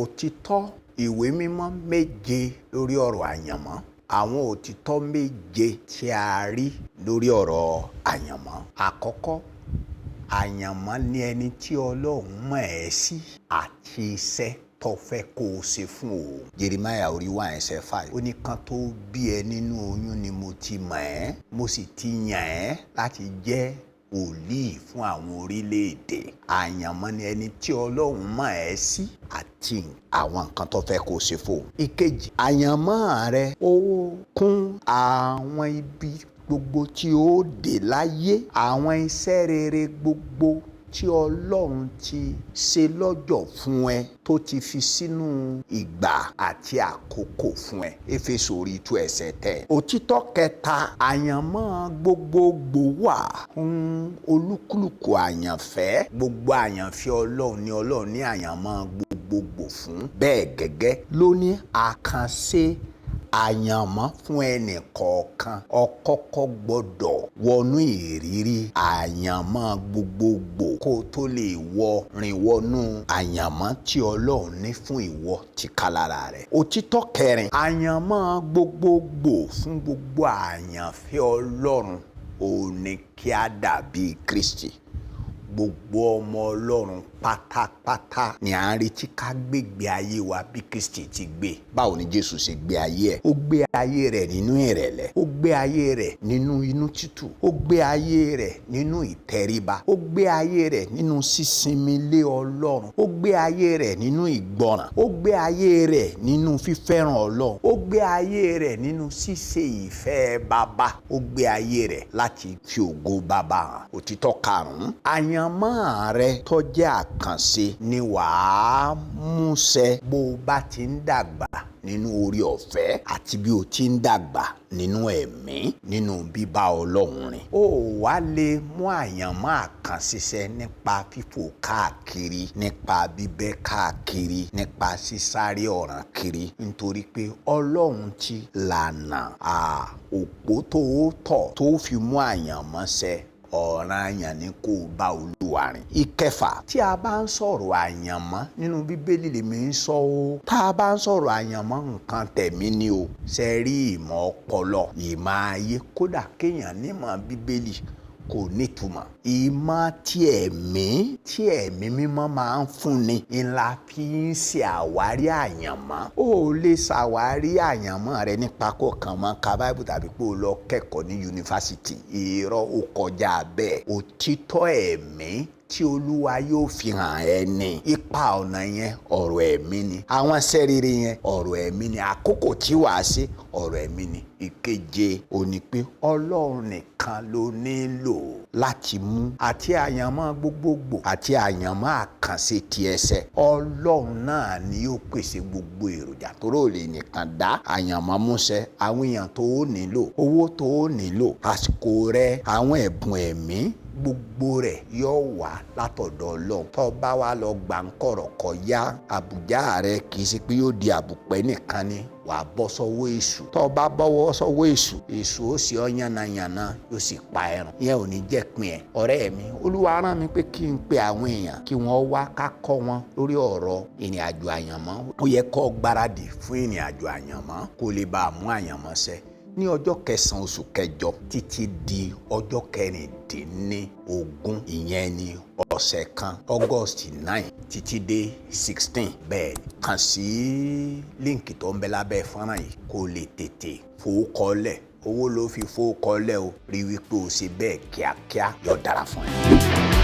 Òtítọ́ ìwé mímọ́ méje lórí ọ̀rọ̀ àyànmọ́. Àwọn òtítọ́ méje tí a rí lórí ọ̀rọ̀ àyànmọ́. Àkọ́kọ́, àyànmọ́ ni ẹni tí Ọlọ́run mọ̀ ẹ́ sí àti iṣẹ́ tó fẹ́ kó o ṣe fún òun. Jeremiah orí 1 ẹsẹ̀ 5. Ó ní kan tó bí ẹ nínú oyún ni mo ti mọ̀ ẹ́, mo sì ti yàn ẹ́ láti jẹ́ wòlíì fún àwọn orílẹ̀-èdè. Àyànmọ́ ni ẹni tí Ọlọ́run mọ̀ ẹ́ sí àti àwọn nǹkan tó fẹ́ kó o ṣe fún òun. Ìkejì, àyànmọ́ rẹ ó kún àwọn ibi gbogbo tí ó dé láyé, àwọn iṣẹ́ rere gbogbo tí Ọlọ́run ti ṣe lọ́jọ̀ fún ẹ, tó ti fi sínú ìgbà àti àkókò fún ẹ. Éfésù orí 2 ẹsẹ̀ 10. Òtítọ́ kẹta, àyànmọ́ gbogbogbò wà fún olúkúlùkù àyànfẹ́. Gbogbo àyànfẹ́ Ọlọ́run ni Ọlọ́run ní àyànmọ́ gbogbogbò fún. Bẹ́ẹ̀ gẹ́gẹ́ ló ní àkànṣe àyànmọ́ fún ẹnì kọ̀ọ̀kan. Ọ̀kọ́kọ́ gbọ́dọ̀ wọnú ìrírí àyànmọ́ gbogbogbò kó tó lè wọ rìn wọnú àyànmọ́ tí Ọlọ́run ní fún ìwọ tìkálára rẹ̀. Òtítọ́ kẹrin, àyànmọ́ gbogbogbò fún gbogbo àyànfẹ́ Ọlọ́run òun ni kí á dàbí Kristi. Gbogbo ọmọ Ọlọ́run pátápátá ni à ń retí ká gbégbé ayé wa bí Kristi ti gbé. Báwo ni Jésù ṣe gbé ayé ẹ̀? Ó gbé ayé rẹ̀ nínú ìrẹ̀lẹ̀, ó gbé ayé rẹ̀ nínú inú tútù, ó gbé ayé rẹ̀ nínú ìtẹríba, ó gbé ayé rẹ̀ nínú sísinmi lé Ọlọ́run, ó gbé ayé rẹ̀ nínú ìgbọràn, ó gbé ayé rẹ̀ nínú fífẹ́ràn Ọlọ́run, ó gbé ayé rẹ̀ nínú ṣíṣe ìfẹ́ bàbá, ó gbé ayé rẹ̀ láti fi ògo bàbá hàn. Òtítọ́ karùn-ún, àyànmọ́ rẹ tó jẹ́ àkànṣe ni wàá múṣẹ bó o bá ti ń dàgbà nínú orí ọ̀fẹ́ àti bí o ti ń dàgbà nínú ẹ̀mí, nínú bíbá Ọlọ́run rìn. Ó wá lè mú àyànmọ́ àkànṣe ṣẹ nípa fífò káàkiri, nípa bíbẹ́ káàkiri, nípa sísáré ọ̀ràn kiri, nítorí pé Ọlọ́run ti lànà òpó tó tọ̀ tó fi mú àyànmọ́ ṣẹ. Ọ̀ranyàn ni kó o bá Olúwa rìn. Ìkẹfà, tí a bá ń sọ̀rọ̀ àyànmọ́ nínú Bíbélì lèmi ń sọ o. Tá a bá ń sọ̀rọ̀ àyànmọ́, nǹkan tẹ̀mí ni o. Ṣe rí ìmọ̀ ọpọlọ, ìmọ̀ ayé, kódà kéèyàn nímọ̀ Bíbélì kò nítumọ̀. Ìmọ̀ tí ẹ̀mí tí ẹ̀mí mímọ́ máa ń fúnni ńlá fi ń ṣe àwárí àyànmọ́. Ó lè ṣàwárí àyànmọ́ rẹ nípa kó kàn mọ́ ka Báíbù tàbí pé o lọ kẹ́kọ̀ọ́ ní yunifásítì. Irọ́, ó kọjá bẹ́ẹ̀. Òtítọ́ ẹ̀mí tí Olúwa yóò fi hàn ẹ́ ní ipa ọ̀nà yẹn, ọ̀rọ̀ ẹ̀mí ni. Àwọn sẹ́rìírí yẹn, ọ̀rọ̀ ẹ̀mí ni. Àkókò tí wàá ṣe, ọ̀rọ̀ ẹ̀mí ni. Ìkeje ò ní pé Ọlọ́run nìkan ló nílò láti mú àti àyànmọ́ gbogbogbò àti àyànmọ́ àkànṣe ti ẹsẹ̀. Ọlọ́run náà ni yóò pèsè gbogbo èròjà tó lè nìkan dá àyànmọ́ múṣẹ. Àwọn èèyàn tó nílò, owó tó nílò, àsìkò rẹ, àwọn ẹ̀bùn ẹ̀mí, gbogbo rẹ̀ yóò wá látọ̀dọ̀ Ọlọ́run. Tó bá wá lọ gbà ń kọ̀rọ̀ kọ̀ ya àbújá rẹ, kì í ṣe pé yóò di àbùpẹ́ nìkan ni wàá bọ́ sọ́wọ́ èṣù. Tó bá bọ́wọ́ sọ́wọ́ èṣù, èṣù ó sì ọ́ yánnayànna, yóò sì pa ẹ̀rùn ìyẹn ò ní jẹ́ pin ẹ̀. Ọ̀rẹ́ mi, Olúwa rán mi pé kí n pe àwọn èèyàn kí wọ́n wá ká kọ́ wọn lórí ọ̀rọ̀ ìrìn àjò àyànmọ́. Ó yẹ kó gbáradì fún ìrìn àjò àyànmọ́ kó lè bá a mú àyànmọ́ ṣẹ. Ní ọjọ́ kẹsàn-án oṣù kẹjọ títí di ọjọ́ 16, ìyẹn ní ọ̀sẹ̀ kan, August 9 títí dé 16. Bẹ́ẹ̀ kàn sí link tó ń bẹ lábẹ́ fọ́nrán yìí kó lè tètè fowókọ́lẹ̀. Owó ló fi fowókọ́lẹ̀ o. Rí wípé o ṣe bẹ́ẹ̀ kíákíá, yóò dára fún ẹ.